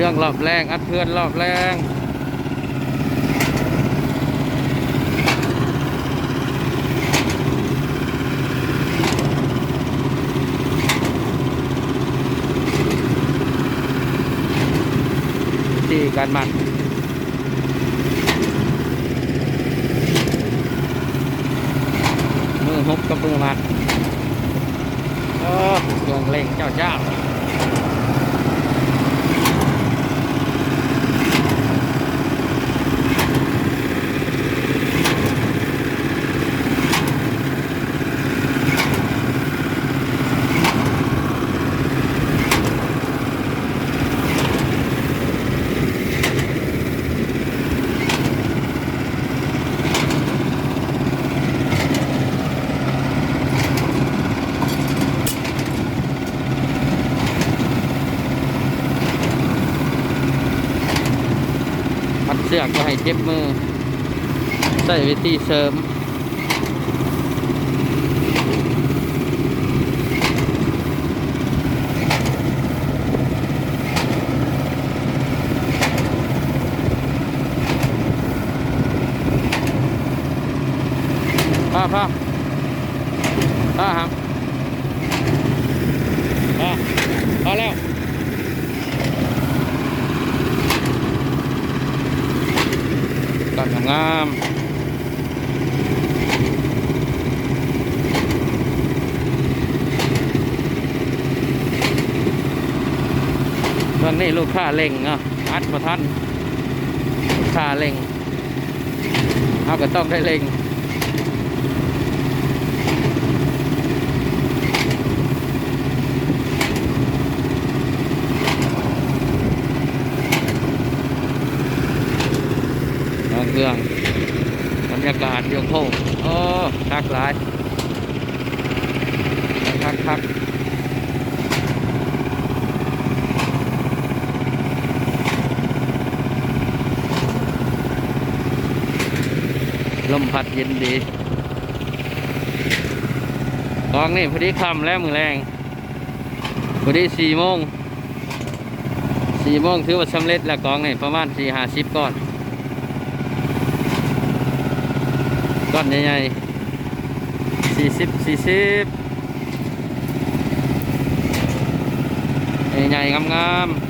ເຄື່ອງລອບແລງ ອັດເພື່ອນລອບແລງ ວິທີການມັດ ມືຫົບກັບມືມັດ. ເອີ ເຄື່ອງເລັ່ງເຈົ້າໆ. ມັດເຊືອກບໍ່ໃຫ້ເຈັບມື ໃຊ້ວິທີເສີມ. ພໍ ພໍ ພໍຫາ ພໍ ພໍແລ້ວ. ຕັດງາມໆ. ຕອນນີ້ລູກຄ້າເລັ່ງເນາະ ອັດບໍ່ທັນ ລູກຄ້າເລັ່ງ ເຮົາກໍຕ້ອງໄດ້ເລັ່ງ. ເຄື່ອງ ບັນຍາກາດຢູ່ໂຄ້ງ ໂອ້ ຄັກຫຼາຍ ຄັກໆ. ລົມພັດເຢັນດີ. ກອງນີ້ພໍດີຄ່ຳແລ້ວ ມື້ແລງ ພໍດີສີ່ໂມງ ສີ່ໂມງ ຖືວ່າສຳເລັດແລ້ວ. ກອງນີ້ປະມານສີ່ຫ້າສິບກ້ອນ ກ້ອນໃຫຍ່ໆ ສີ່ສິບ ສີ່ສິບ ໃຫຍ່ໆ ງາມໆ.